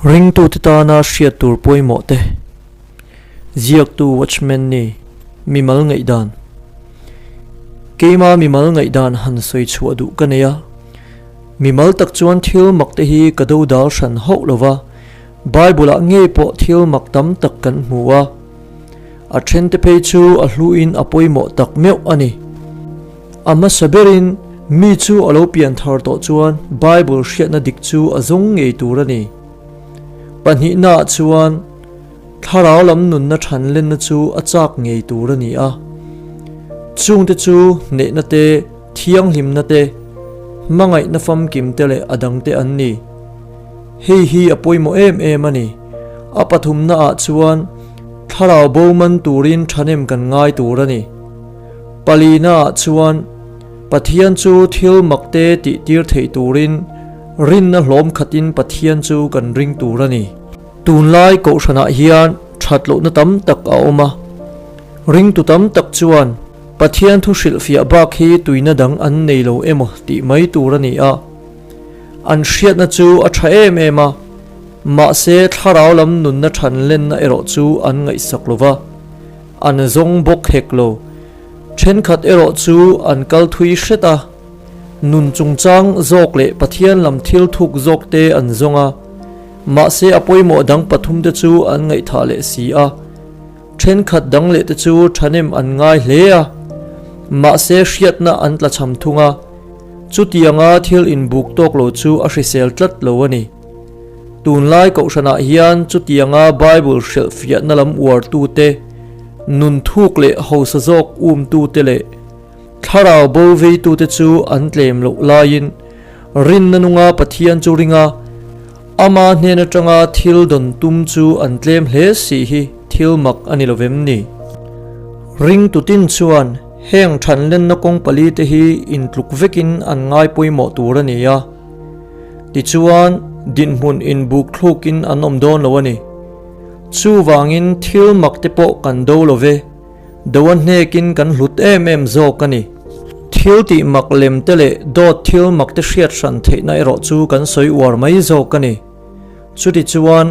Ringtute tana hriat tur pawimawh te, Ziaktu Watchman ni, mimal ngaihdan. Keima mimal ngaihdan han sawi chhuah duh ka nei a. Mimal tak chuan thil mak te hi ka do dal hran hauh lo va, Bible ah ngei pawh thil mak tam tak kan hmu a. A then te phei chu a hluin a pawimawh tak meuh a ni. A hmasa berin, mi chu a lo pian thar tawh chuan Bible hriatna dik chu a zawng ngei tur a ni. Pahnihnaah chuan, thlarau lam nunna than lenna chu a chak ngei tur a ni a. Chungte chu hnehna te, thianghlimna te, hmangaihna famkim te leh a dangte an ni. Hei hi a pawimawh em em a ni. A pathumnaah chuan, thlarau bo man turin thahnem kan ngai tur a ni. Palinaah chuan Pathian chu thil makte tihtir theih turin rinna hlawm khatin Pathian chu kan ring tur a ni. Tunlai kohhranah hian that lohna tam tak a awm a. Ringtu tam tak chuan Pathian thu hrilhfiah bak hi tuina dang an nei lo emaw tih mai tur a ni a. An hriatna chu a tha em em a, mahse thlarau lam nunna than lenna erawh chu an ngaihsak lo va. An zawng bawk hek lo. Thenkhat erawh chu an kal thui hret a, nun chungchang zawk leh Pathian lam thil thuk zawk te an zawng a, mahse a pawimawh dang pathum te chu an ngaihthah leh si a. Thenkhat dang leh te chu thahnem an ngai hle a, mahse hriatna an tlachham thung a, chutianga thil inbuk tawk lo chu a hrisel tlat lo a ni. Tunlai kohhranah hian chutianga Bible hrilhfiahna lam uartute, nun thuk leh hausa zawk umtute leh thlarau bo veitute chu an tlem loh laiin rinna nunga Pathian chu ringa ama hnen atanga thil dawn tum chu an tlem hle si hi thil mak a ni lovem ni? Ringtutin chuan heng thanlenna kawng palite hi intluk vekin an ngai pawimawh tur a ni a. Tichuan, dinhmun inbuk thlukin an awm dawn lo a ni. Chuvangin thil mak te pawh kan do lo ve, do a hnekin kan hlut em em zawk a ni. Thil tih mak lem te leh dawt thil mak te hriat hran theihna erawh chu kan sawi uar mai zawk a ni. Chutichuan,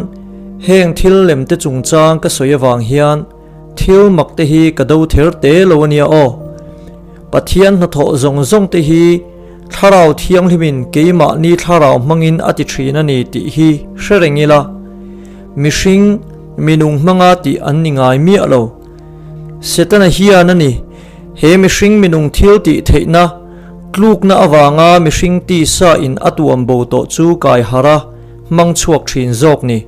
heng thil lem te chungchang ka sawi avang hian thil mak te hi ka do ther te lo a nia aw. Pathian hnathawh zawng zawng te hi Thlarau Thianghlimin keimahni thlarau hmangin a ti thin a ni tih hi hre reng ila, mihring, minung hmanga tih an ni ngai miah lo. Setana hian a ni, he mihring minung thil tih theihna, tlukna avanga mihring tisa in a tuam bo tawh chu kai harh a hmang chhuak thin zawk ni.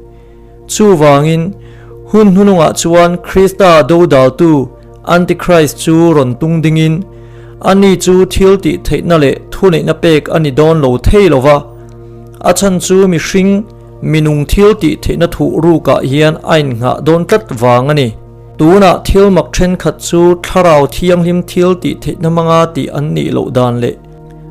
Chuvangin, hun hnunungah chuan Krista dodaltu, Antichrist chu rawn tung dingin, ani chu thil tih theihna leh thuneihna pek a ni dawn lo thei lo va. A chhan chu mihring, minung thil tih theihna thuh rukah hian a innghah dawn tlat vang a ni. Tunah thil mak thenkhat chu Thlarau Thianghlim thil tih theihna hmanga tih an nih loh dan leh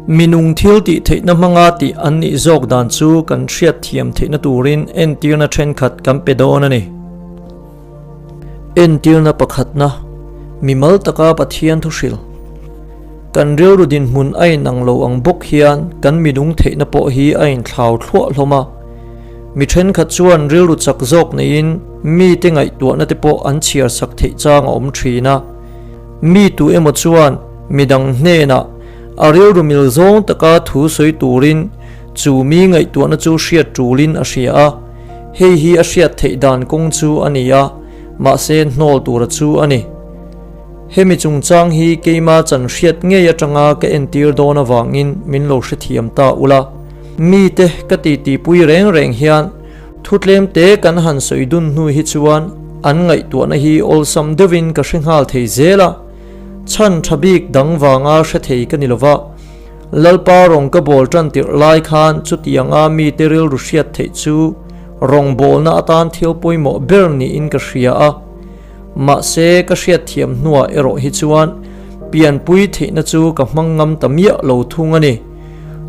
minung thil tih theihna hmanga tih an nih zawk dan chu kan hriatthiam theihna turin entirna thenkhat kan pe dawn a ni. Entirna pakhatna, Mimal taka Pathian thu hrilh. Kan rilru dinhmun a inang lo ang bawk hian kan minung theihna pawh hi a inthlau thluah hlawm a. Mi thenkhat chuan rilru chak zawk neiin mite ngaihtuahna te pawh an chhiar sak theih chang a awm thin a. Mi tu emaw chuan midang hnenah a rilru mil zawng taka thu sawi turin chu mi ngaihtuahna chu hriat tulin a hria a. Hei hi a hriat theih dan kawng chu a ni a, mahse hnawl tura chu a ni. Hemi chungchang hi keima chan hriat ngei atanga ka entir dawn avangin min lo hrethiam ta ula. Mite ka titipui reng reng hian thutlem te kan han sawi dun hnu hi chuan an ngaihtuahna hi awlsam deuhin ka hre nghal thei zel a, chhan tha bik dang vanga hre thei ka ni lova. Lalpa rawng ka bawl tan tirh lai khan chutianga mite rilru hriat theih chu rawngbawlna atan thil pawimawh ber niin ka hria a. Mahse, ka hriatthiam hnuah erawh hi chuan pianpui theihna chu ka hmang ngam ta miah lo thung a ni.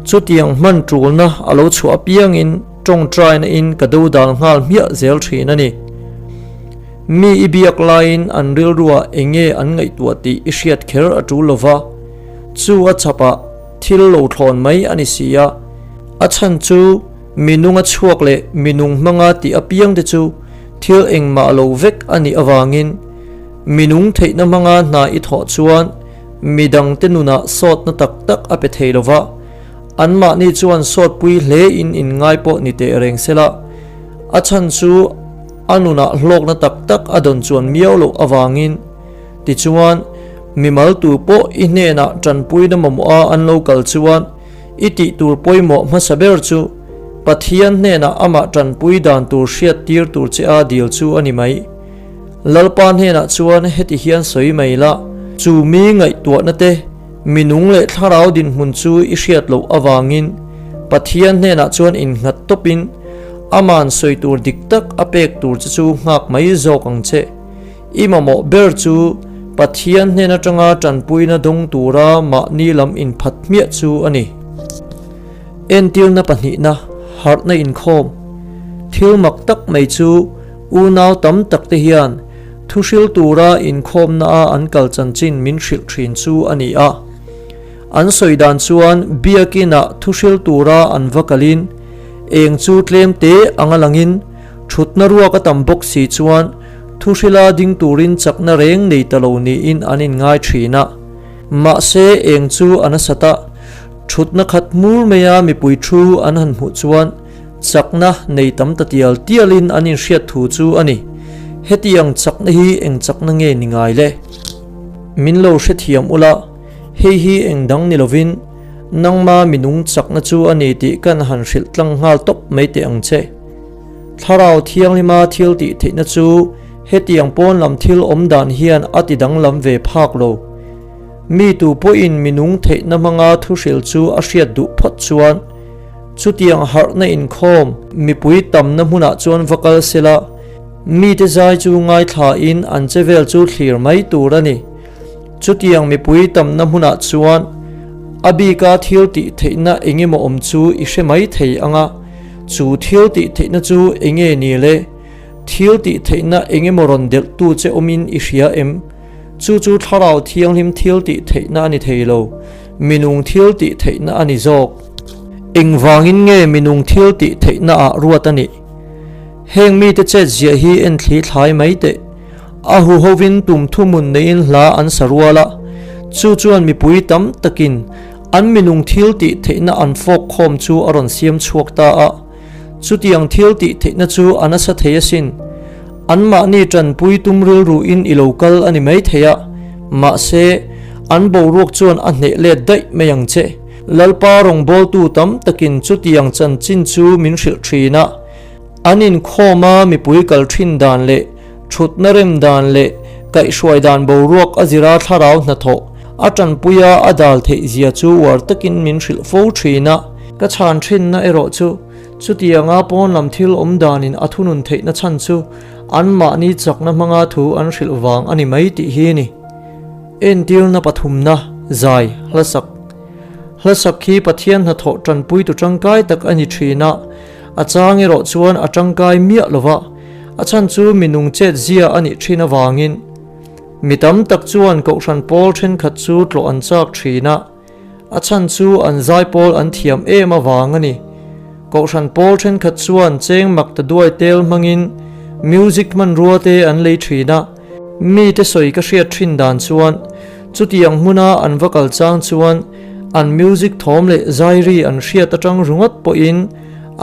Chutiang hman tulna a lo chhuah apiangin tawngtaina in ka dodal nghal hmiah zel thin a ni. Mi i biak laiin an rilruah eng nge an ngaihtuah tih i hriat kher a tul lova. Chu a chhapah thil lo thlawn mai a ni si a, a chhan chu Minunga chhuak leh minung hmanga tih apiang te chu thil engmah lo vek a nih avangin minung theihna hmanga hna i thawh chuan midangte nunah sawtna tak tak a pe thei lova, anmahni chuan sawtpui hle in inngai pawh ni teh reng sela, a chhan chu a nunah hlawkna tak tak a dawn chuan miau loh avangin. Tichuan, mimal tu pawh i hnenah tanpuina mamawha an lo kal chuan i tih tur pawimawh hmasa ber chu Pathian hnenah amah tanpui dan tur hriat tir tur che a dil chu a ni mai. Lalpa hnenah chuan heti hian sawi mai la, chu mi ngaihtuahna te, minung leh thlarau dinhmun chu i hriat loh avangin Pathian hnenah chuan innghat tawpin aman sawi tur dik tak a pek tur che chu nghak mai zawk ang che. I mamawh ber chu Pathian hnen atanga tanpuina dawng tura mahni lam inphat hmiah chu a ni. Entirna pahnihna, harhna inkhawm. Thil mak tak mai chu unau tam tak te hian thuhril tura inkhawmna a an kal chanchin min hrilh thin chu a ni a. An sawi dan chuan biakinah thuhril tura an va kalin eng chu tlem te anga langin thutna ruak a tam bawk si chuan Thuhrila ding turin chakna reng nei ta lo niin an inngai thin a. Mahse, eng chu a nasat a, thutna khat hmur maia mipui thu an han hmuh chuan chakna nei tam ta tial tialin an inhriat thu chu a ni. Hetiang chakna hi eng chakna nge ni ngai le? Min lo hrethiam ula, hei hi eng dang ni lovin nangma minung chakna chu a ni tih kan han hrilh tlang nghal tawp mai teh ang che. Thlarau Thianghlima thil tih theihna chu hetiang pawn lam thil awm dan hian a ti danglam ve phak lo. Mi tu pawhin minung theihna hmanga thuhril chu a hriat duh phawt chuan chutiang harhna inkhawm mipui tamna hmunah chuan va kal sela, mite zai chu ngaithlain an che vel chu thlir mai tur a ni. Chutiang mipui tamna hmunah chuan a bika thil tih theihna engemaw awm chu i hre mai thei ang a. Chu thil tih theihna chu enge ni le? Thil tih theihna engemaw rawn delhtu che awmin i hria em? Chu chu Thlarau Thianghlim thil tih theihna a ni thei lo, minung thil tih theihna a ni zawk. Engvangin nge minung thil tih theihna ah ruat a nih? Heng mite chet ziah hi en thli thlai mai teh. A huhovin tum thuhmun neiin hla an sa rual a, chu chuan mipui tam takin An minung thil tih theihna an fawk khawm chu a rawn siam chhuak ta a, chutiang thil tih theihna chu a nasa thei asin. Anmahni tanpui tum rilruin i lo kal a ni mai thei a, mahse, an boruak chuan a hneh let daih mai ang che. Lalpa rawngbawltu tam takin chutiang chanchin chu min hrilh thin a. An inkhawm a mipui kal thin dan leh thutna rem dan leh kaihhruai dan boruak a zira thlarau hnathawh a tanpuia a dal theih zia chu uar takin min hrilh fo thin a. Ka chhan thinna erawh chu chutianga pawn lam thil awm danin a thunun theihna chhan chu anmahni chakna hmanga thu an hrilh vang a ni mai tih hi a ni. Entirna pathumna, zai, hlasak. Hlasak hi Pathian hnathawh tanpuitu tangkai tak a ni thin a. A chang erawh chuan a tangkai miah lo va, a chhan chu minung chet zia a nih thin avangin. Mi tam tak chuan kohhran pawl thenkhat chu tlawh an chak thin a, a chhan chu an zaipawl an thiam em avang a ni. Kohhran pawl thenkhat chuan cheng mak ta duai tel hmangin music hmanrua te an lei thin a, mite sawi ka hriat thin dan chuan chutiang hmuna an va kal chang chuan an music thawm leh zairi an hriat atang ringawt pawhin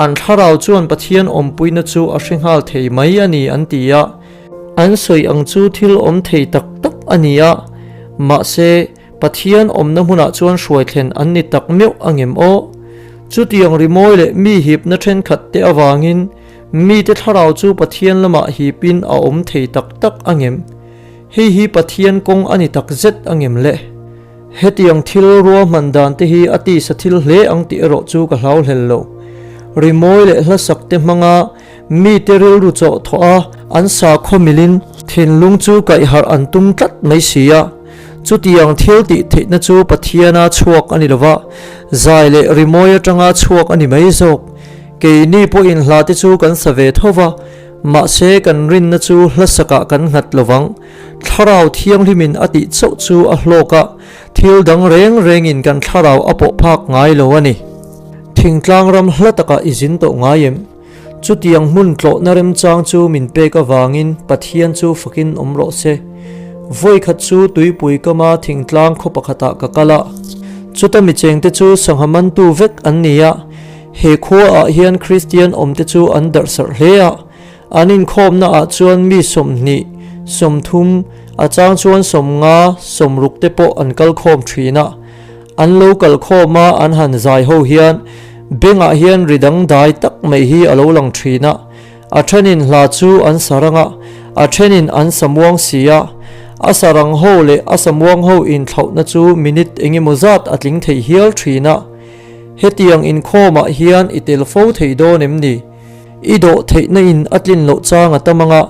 an thlarau chuan Pathian awmpuina chu a hre nghal thei mai a ni an ti a. An sawi ang chu thil awm thei tak tak a ni a, mahse Pathian awmna hmunah chuan hruai thlen an ni tak meuh a ngem aw? Chutiang rimawi leh mi hipna thenkhat te avangin mite thlarau chu Pathian lamah hipin a awm thei tak tak a ngem? Hei hi Pathian kawng a ni tak zet a ngem le? Hetiang thil ruahman dan te hi a tisa thil hle ang tih erawh chu ka hlau hlel lo. Rimawi leh hlasak te hmanga mite rilru chawh thawh a, an sakhaw milin thinlung chu kaihharh an tum tlat mai si a. Chutiang thil tih theihna chu Pathiana chhuak a ni lova, zai leh rimawi atanga chhuak a ni mai zawk. Keini pawhin hla te chu kan sa ve tho va, mahse kan rinna chu hlasakah kan nghat lovang. Thlarau Thianghlimin a tih chauh chu a hlawk a, thil dang reng rengin kan thlarau a pawh phak ngai lo a ni. Thingtlang ram hla takah i zin tawh ngai em? Chutiang hmun tlawhna remchang chu min pek avangin Pathian chu fakin awm rawh se. Vawikhat chu tuipui kama thingtlang khaw pakhatah ka kal a. Chuta michengte chu sangha mantu vek an ni a. He khuaah hian Kristian awmte chu an darhsarh hle a. An inkhawmna ah chuan mi 20, 30, a chang chuan 50, 60 te pawh an kal khawm thin a. An lo kal khawm a an han zai ho hian bengah hian ri dangdai tak mai hi a lo lang thin a. A thenin hla chu an sa rang a, a thenin an sa muang si a. A sa rang ho leh a sa muang ho inthlauhna chu minute engemaw zat a tling thei hial thin a. Hetiang inkhawmah hian i tel fo thei dawn em ni? I dawh theihna in a tlin loh chang a tam ang a,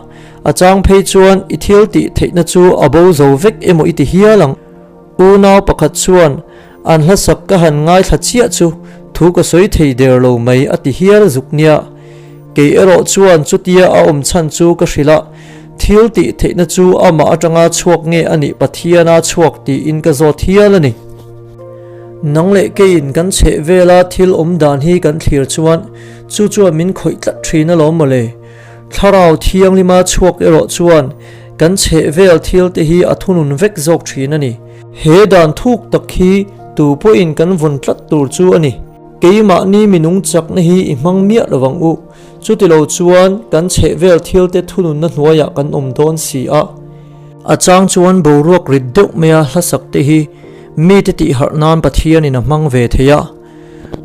a chang phei chuan i thil tih theihna chu a bo zo vek emaw i ti hial ang. Unau pakhat chuan, An hlasak ka han ngaithla chiah chu thu ka sawi thei der lo mai a ti hial zuk nia. Kei erawh chuan chutia a awm chhan chu ka hrilh a, thil tih theihna chu amah atanga chhuak nge a nih Pathiana chhuak tiin ka zawt hial a ni. Nang leh keiin kan chheh vela thil awm dan hi kan thlir chuan Chu chuan min khawih tlat thin alawm mawle. Thlarau Thianghlima chhuak erawh chuan kan chhehvel thil te hi a thunun vek zawk thin a ni. He dan thuk tak hi tu pawhin kan vawn tlat tur chu a ni. Keimahni minung chakna hi i hmang miah lo vang u. Chutilo chuan kan chhehvel thil te thununna hnuaiah kan awm dawn si a. A chang chuan boruak rit deuh maia hlasak te hi mite tihharh nan Pathianin a hmang ve thei a.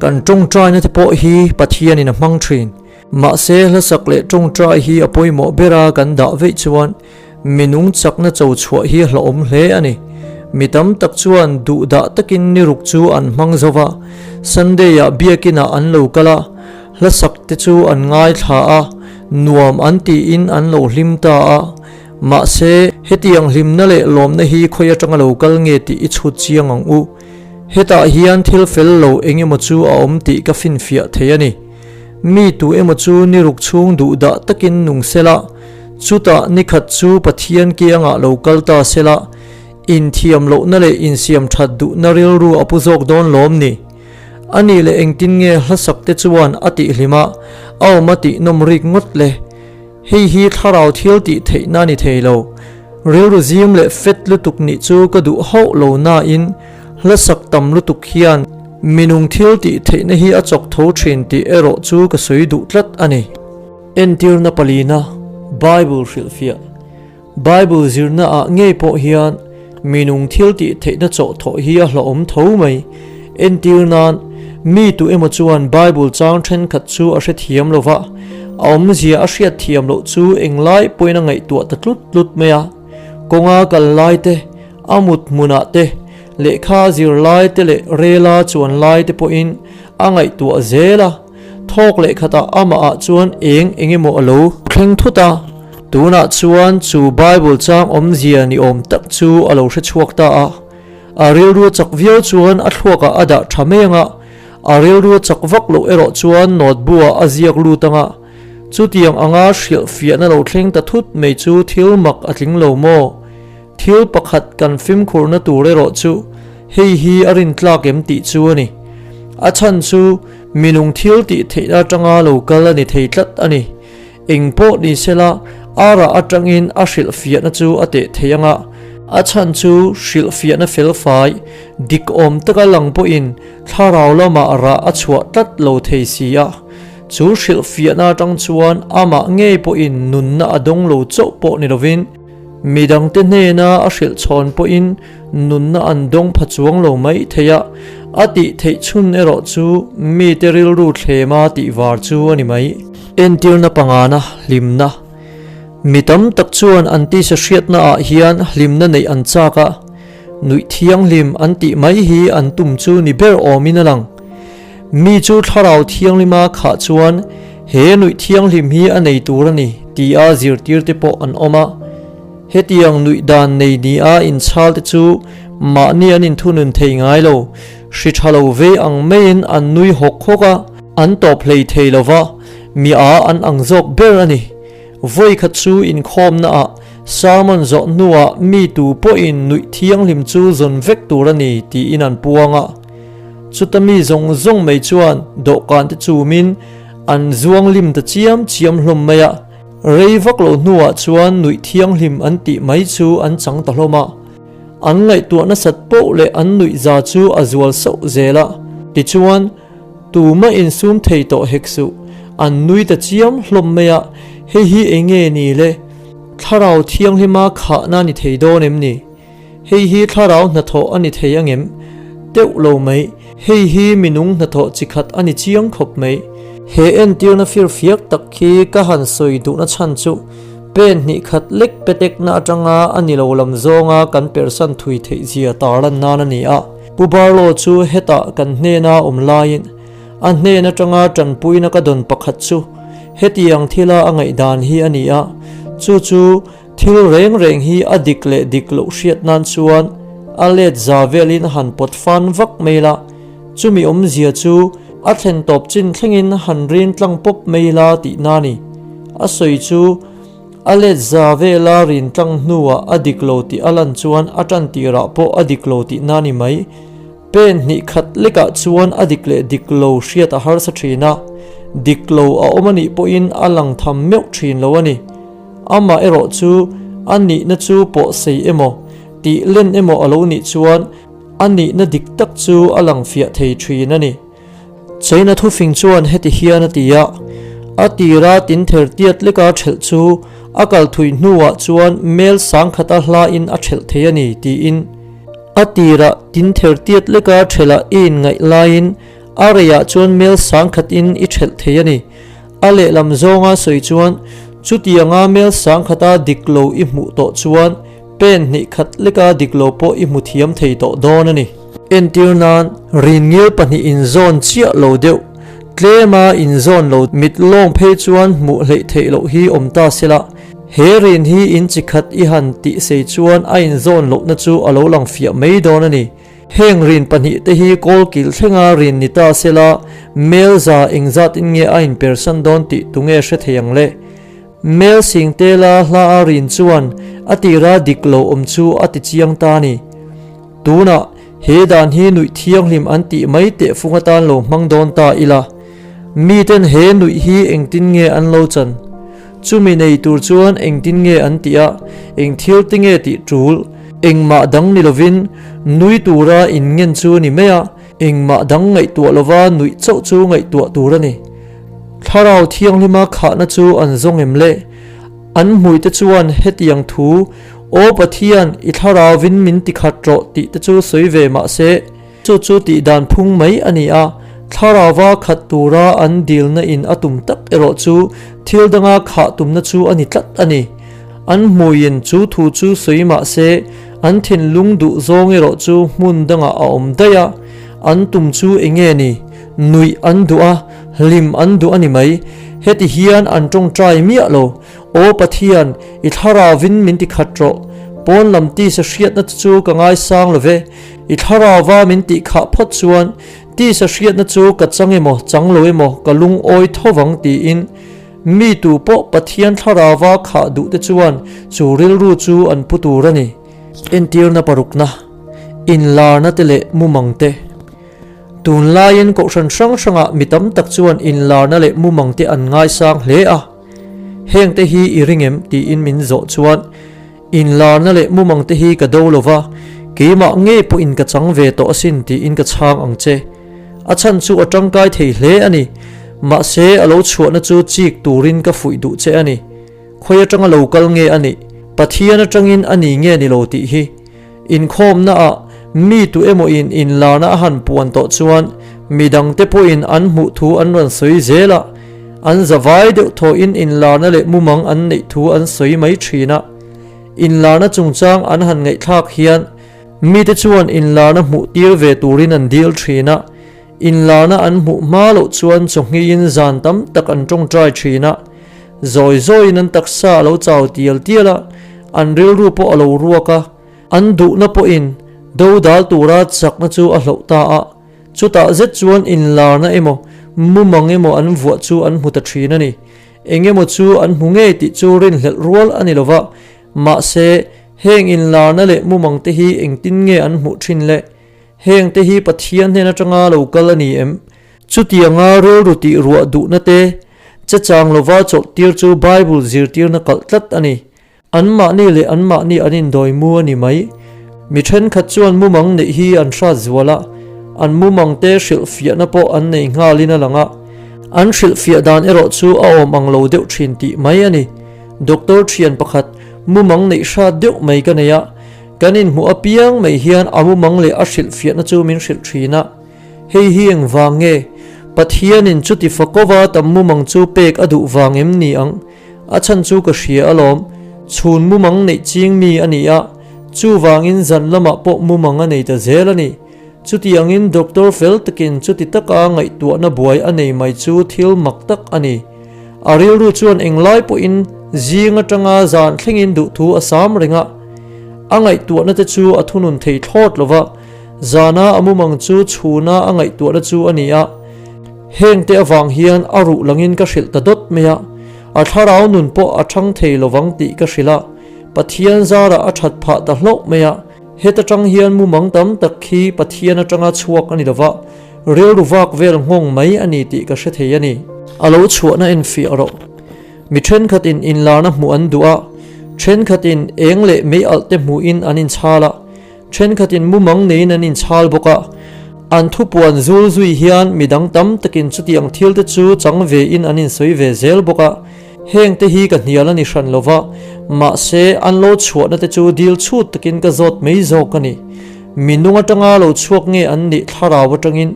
Kan tawngtaina te pawh hi Pathianin a hmang thin. Mahse hlasak leh tawngtai hi a pawimawh bera kan dah veih chuan minung chakna cho chhuah hi a hlauhawm hle a ni. Mi tam tak chuan duhdah takin ni ruk chu an hmang zo va, Sunday-ah biakinah an lo kal a, hlasak te chu an ngaithla a, nuam an tiin an lo hlim ta a. Mahse, hetiang hlimna leh lawmna hi khawi atanga lo kal nge tih i chhut chiang ang u. Hetah hian thil fel lo eng emaw chu a awm tih ka finfiah thei a ni. Mi tu emaw chu ni ruk chhung duhdah takin nung sela, chutah ni khat chu Pathian kiangah lo kal ta sela, inthiam lohna leh insiam that duhna rilru a pu zawk dawn lawm ni? A nih leh engtin nge hlasak te chuan a tihhlim a, a awm a tihnawm rik ngawt le? Hei hi thlarau thil tih theihna a ni thei lo. Rilru zim leh fet lutuk nih chu ka duh hauh lo nain hlasak tam lutuk hian minung thil tih theihna hi a chawk tho thin tih erawh chu ka sawi duh tlat a ni. Entirna palina, Bible hrilhfiah. Bible zirna ah ngei pawh hian minung thil tih theihna chawh thawh hi a hlauhawm tho mai. Entir nan, mi tu emaw chuan Bible chang thenkhat chu a hrethiam lo va, a awmzia a hriat thiam loh chu englai pawhin a ngaihtuah ta tlut tlut mai a. Kawnga kal lai te, a mut hmunah te, lehkha zir lai te leh rela chuan lai te pawhin a ngaihtuah zel a. Thawk leh khatah amahah chuan eng eng emaw a lo thleng thut a, tunah chuan chu Bible chang awmzia ni awm tak chu a lo hre chhuak ta a. A rilru chak viau chuan a thluakah a dah tha mai ang a, a rilru chak vak loh erawh chuan notebook-ah a ziak lut ang a. Chutiang anga hrilhfiahna lo thleng ta thut mai chu thil mak a tling lo maw? Thil pakhat kan fimkhurna tur erawh chu hei hi a rintlak em tih chu a ni. A chhan chu minung thil tih theihna atanga lo kal a ni thei tlat a ni. Eng pawh ni sela a rah atangin a hrilhfiahna chu a teh thei ang a, a chhan chu hrilhfiahna felfai dik awm taka lang pawhin thlarau lamah rah a chhuah tlat lo thei si a. Chu hrilhfiahna atang chuan amah ngei pawhin nunna a dawng lo chauh pawh ni lovin, Midangte hnena a hrilh chhawn pawhin nunna an dawng pha chuang lo mai thei a, a tih theih chhun erawh chu mite rilru thlema tih var chu a ni mai. Entirna pangana hlimna. Mi tam tak chuan an tisa hriatna ah hian hlimna neih an chak a, nuih thianghlim an tih mai hi an tum chu ni ber awmin a lang. Mi chu Thlarau Thianghlima khah chuan he nuih thianghlim hi a nei tur a ni tia zirtirte pawh an awm a. Hetiang nuih dan nei nia inchhalte chu mahni an inthunun thei ngai lo, hri tha lo ve ang maiin an nui hawk hawk a, an tawp hlei thei lo va, mi a an ang zawk ber a ni. Vawi khat chu inkhawmnaah sermon zawh hnuah mi tu pawhin nuih thianghlim chu zawn vek tur a ni tiin an puang a. Chuta mi zawng zawng mai chuan dawhkan te chumin an zuang lim ta chiam chiam hlawm mai a. Rei vak lo hnuah chuan nuih thianghlim an tih mai chu an chang ta hlawm a. An ngaihtuah nasat poh leh an nuih za chu a zual sauh zel a. Tichuan, tumah insum thei tawh hek suh. An nui ta chiam hlawm mai a, hei hi eng nge ni le? Thlarau thianghlima khahna ni thei dawn em ni? Hei hi thlarau hnathawh a ni thei angem? Teuh lo mai, hei hi minung hnathawh chi khat a ni chiang khawp mai. He entirna firfiak tak khi ka han sawi duhna chhan chu pen hnih khat lek petekna atanga a ni lo lam zawnga kan persan thui theih zia tarlan nan a ni a. Pu Barlow chu hetah kan hnena awm laiin a hnen atanga tanpuina ka dawn pakhat chu hetiang thila a ngaihdan hi a ni a, chu chu Thil reng reng hi a dik leh dik loh hriat nan chuan a let za velin han pawt fan vak mai la, chumi awmzia chu a thlen tawp chin thlengin han rin tlang pawp mai la tihna a ni. A sawi chu a let za vela rin tlang hnuah a dik lo tih a lan chuan a tan tirah pawh a dik lo tihna a ni mai. Pen hnih khat lekah chuan a dik leh dik lo hriat a harsa thin a, dik lo a awm a nih pawhin a lang tham meuh thin lo a ni. Amah erawh chu a nihna chu pawh sei emaw, tih len emaw a lo nih chuan a nihna dik tak chu a lang fiah thei thin a ni. China thufing chuan heti hian a ti a, A tira tin ther tiat leka ṭhelh chu a kal thui hnuah chuan mel sangkhata hlain a ṭhelh thei a ni, tiin. A tira tin ther tiat leka ṭhelhah i inngaih laiin a reiah chuan mel sangkhatin i ṭhelh thei a ni. A lehlam zawnga sawi chuan chutianga mel sangkhata dik lo i hmuh tawh chuan pen hnih khat leka dik lo pawh i hmu thiam thei tawh dawn a ni. Entir nan, rinngil pahnih inzawn chiah lo deuh, tlema inzawn lo mit lawng phei chuan hmuh hleih theih loh hi awm ta sela, he rin hi in chi khat i han tih sei chuan a inzawn lohna chu a lo lang fiah mai dawn a ni. Heng rin pahnih te hi kawlkil thlenga rin ni ta sela, mel za engzatin nge a inpersan dawn tih tunge hre thei ang le? Mel sing tela hla a rin chuan a tira dik lo awm chu a ti chiang ta a ni. Tunah he dan hi nuih thianghlim an tih mai teh fung atan lo hmang dawn ta ila. Miten he nuih hi engtin nge an lo chan? Chumi nei tur chuan engtin nge an tih a, eng thil te nge tih tul? Engmah dang ni lovin nui tura inngen chu ni mai a, engmah dang ngaihtuah lova nuih chauh chu ngaihtuah tur a ni. Thlarau Thianghlima khahna chu an zawng em le? An hmuite chuan hetiang thu, Aw Pathian, i thlarauvin min tikhat rawh tih te chu sawi ve mah se, Chu chu tih dan phung mai a ni a, thlarauva khat tura an dilna in a tum tak erawh chu thil danga khah tumna chu a ni tlat a ni. An hmuiin chu thu chu sawi mah se, an thinlung duh zawng erawh chu hmun dangah a awm daih a, an tum chu eng nge ni? Nuih an duh a, hlim an duh a ni mai. Heti hian an tawngtai miah lo. Aw Pathian, i thlarauvin min ti khat rawh. Pawn lam tisa hriatna te chu ka ngaisang lo ve. I thlarauva min tih khah phawt chuan tisa hriatna chu ka chang emaw chang lo emaw ka lungawi tho vang tiin mi tu pawh Pathian thlarauva khah duh te chuan chu rilru chu an pu tur a ni. Entirna parukna, inlarna te leh mumang te. Tunlaiin kohhran hrang hrangah mi tam tak chuan inlarna leh mumang te an ngaisang hle a. Hengte hi i ring em? tiin min zawh chuan Inlarna leh mumang te hi ka do lo va, keimah ngei pawhin ka chang ve tawh asin tiin ka chhang ang che. A chhan chu a tangkai thei hle a ni. Mahse a lo chhuahna chu chik turin ka fuih duh che a ni. Khawi atanga lo kal nge a nih? Pathian atangin a ni nge ni lo tih hi. Inkhawmnaah mi tu emawin inlarna a han puan tawh chuan midangte pawhin an hmuh thu an rawn sawi zel a, an zavai deuh thawhin inlarna leh mumang an neih thu an sawi mai thin a. Inlarna chungchang an han ngaihthlak hian mite chuan inlarna hmuh tir ve turin an dil thin a, inlarna an hmuh hma loh chuan chawnghiin zan tam tak an tawngtai thin a, zawi zawiin an taksa a lo chau tial tial a, an rilru pawh a lo ruak a. An duhna pawhin dodal tura chakna chu a hloh ta a, chutah zet chuan inlarna emaw, mumang emaw an vuah chu an hmu ta thin a ni. Eng emaw chu an hmu ngei tih chu rinhlelh rual a ni lo va, mahse, heng inlarna leh mumang te hi engtin nge an hmuh thin le? Hengte hi Pathian hnen atanga lo kal a ni em? Chutianga rilru tih ruah duhna te, che chang lova chawlh tir chu Bible zirtirna kalh tlat a ni. Anmahni leh anmahni an indawi mu a ni mai. Mi thenkhat chuan mumang neih hi an hrat zual a, an mumang te hrilhfiahna pawh an nei nghalin a lang a. An hrilhfiah dan erawh chu a awm ang lo deuh thin tih mai a ni. Doctor thian pakhat mumang neih hrat deuh mai ka nei a, kan inhmuh apiang mai hian a mumang leh a hrilhfiahna chu min hrilh thin a. Hei hi engvang nge? Pathianin chuti fakova tam mumang chu pek a duh vang em ni ang? A chhan chu ka hria alawm, chhun mumang neih ching mi a ni a, chuvangin zan lamah pawh mumang a nei ta zel a ni. Chutiangin doctor fel takin chuti taka ngaihtuahna buai a nei mai chu thil mak tak a ni. A rilru chuan englai pawhin zing atanga zan thlengin duhthu a sam reng a, a ngaihtuahna te chu a thunun thei thlawt lo va, zana a mumang chu chhuna a ngaihtuahna chu a ni a. Hengte avang hian a ruh langin ka hrilh ta dawt mai a, a thlarau nun pawh a chhang thei lovang tih ka hrilh a, Pathian zarah a that phah ta hlauh mai a, heta tang hian mumang tam tak khi Pathian atanga chhuak a ni lova, rilru vak vel nghawng mai a ni tih ka hre thei a ni. A lo chhuahna enfiah rawh. Mi thenkhatin inlarna hmuh an duh a, thenkhatin eng leh mei alh te hmuhin an inchhal a, Thenkhatin mumang neiin an inchhal bawk a, an thupuan zul zui hian midang tam takin chutiang thilte chu chang vein an insawi ve zel bawk a. Hengte hi ka hnial a ni hran lo va, mahse an lo chhuahna te chu dil chhut takin ka zawt mai zawk a ni. Mi nung atanga lo chhuak nge an nih thlarau atangin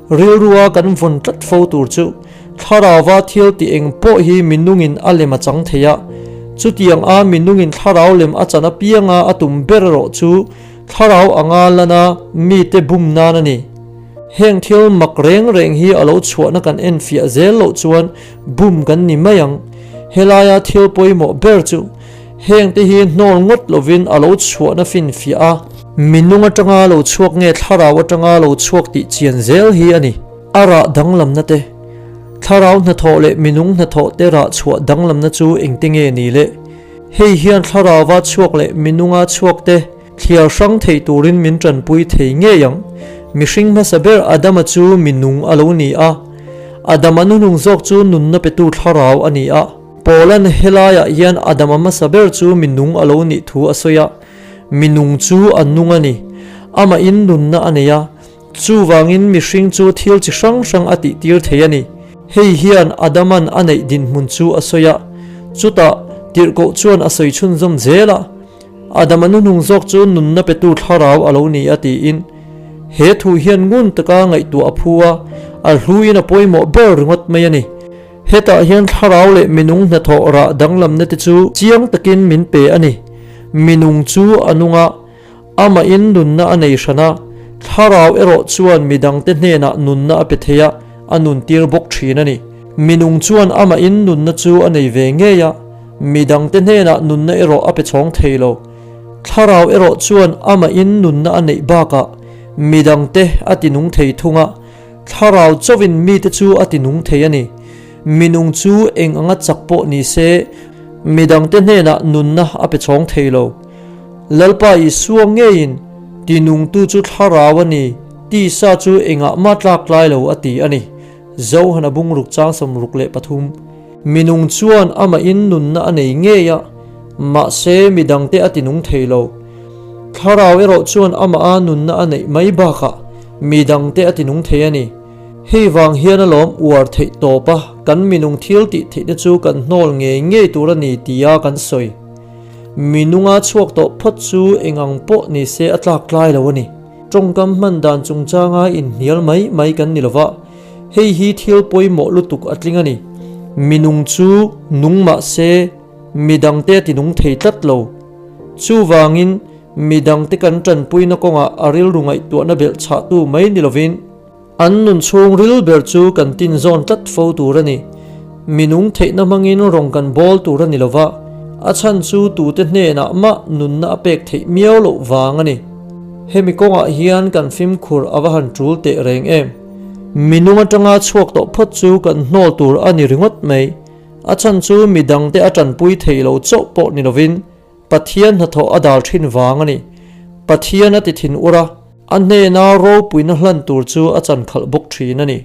Rilrua kan vawn tlat fo tur chu thlarauva thil tih eng pawh hi minungin a lem a chang thei a. Chutiang a minungin thlarau lem a chan apianga a tum ber erawh chu thlarau anga lana mite bum nan a ni. Heng thil mak reng reng hi a lo chhuahna kan enfiah zel loh chuan bum kan ni mai ang. Helaia thil pawimawh ber chu Hengte hi hnawl ngawt lovin a lo chhuahna finfiah a. Minung atanga lo chhuak nge thlarau atanga lo chhuak tih chian zel hi a ni. A rah danglamna te, Thlarau hnathawh leh minung hnathawh te rah chhuah danglamna chu engte nge ni le? Hei hian thlarauva chhuak leh minunga chhuak te thliar hrang thei turin min tanpui thei ngei ang. Mihring hmasa ber Adama chu minung a lo ni a. Adama nuhnung zawk chu nunna petu thlarau a ni a. Paula'n helaiah hian Adama hmasa ber chu mi nung a lo nih thu a sawi a, Mi nung chu a nung a ni. Amahin nunna a nei a, chuvangin mihring chu thil chi hrang hrang a tihtir thei a ni. Hei hian Adama'n a neih dinhmun chu a sawi a, chutah tirhkoh chuan a sawi chhunzawm zel a, Adama nuhnung zawk chu nunna petu thlarau a lo ni a tiin. He thu hian ngun taka ngaihtuah a phu a, a hluin a pawimawh ber ringawt mai a ni. Hetah hian thlarau leh minung hnathawh rah danglamna te chu chiang takin min pe a ni. Minung chu a nung a, amahin nunna a nei hran a, thlarau erawh chuan midangte hnenah nunna a pe thei a, a nuntir bawk thin a ni. Minung chuan amahin nunna chu a nei ve ngei a, midangte hnenah nunna erawh a pe chhawng thei lo. Thlarau erawh chuan amahin nunna a neih bakah midangte a tinung thei thung a, Thlarau chauhin mite chu a tinung thei a ni. Minung chu eng anga chak pawh ni se, midangte hnenah nunna a pe chhawng thei lo. Lalpa Isua ngeiin, Tinungtu chu thlarau a ni, tisa chu engah mah tlak tlai lo a ti a ni. Zohana bungruk chang 63. Minung chuan amahin nunna a nei ngei a, mahse midangte a tinung thei lo. Thlarau erawh chuan amaha nunna a neih mai bakah midangte a tinung thei a ni. Hei vang hian alawm uar theih tawp a, kan minung thil tih theihna chu kan hnawl ngei ngei tur a ni tia kan sawi. Minunga chhuak tawh phawt chu eng ang pawh ni se a tlak tlai lo a ni. Tawngkam hman dan chungchanga inhnial mai mai kan ni lova, hei hi thil pawimawh lutuk a tling a ni. Minung chu nung mah se midangte a tinung thei tlat lo. Chuvangin, midangte kan tanpuina kawngah a rilru ngaihtuahna belh chhahtu mai ni lovin, an nun chhung ril ber chu kan tinzawn tlat fo tur a ni. Minung theihna hmangin rawng kan bawl tur a ni lova, a chhan chu tute hnenah mah nunna a pek theih miau loh vang a ni. Hemi kawngah hian kan fimkhur a va han tul teh reng em? Minung atanga chhuak tawh phawt chu kan hnawl tur a ni ringawt mai. A chhan chu mi dangte a tanpui thei lo chauh pawh ni lovin Pathian hnathawh a dal thin vang a ni. Pathian a ti thin ur a. A hnena ropuina hlan tur chu a chan khalh bawk thin a ni.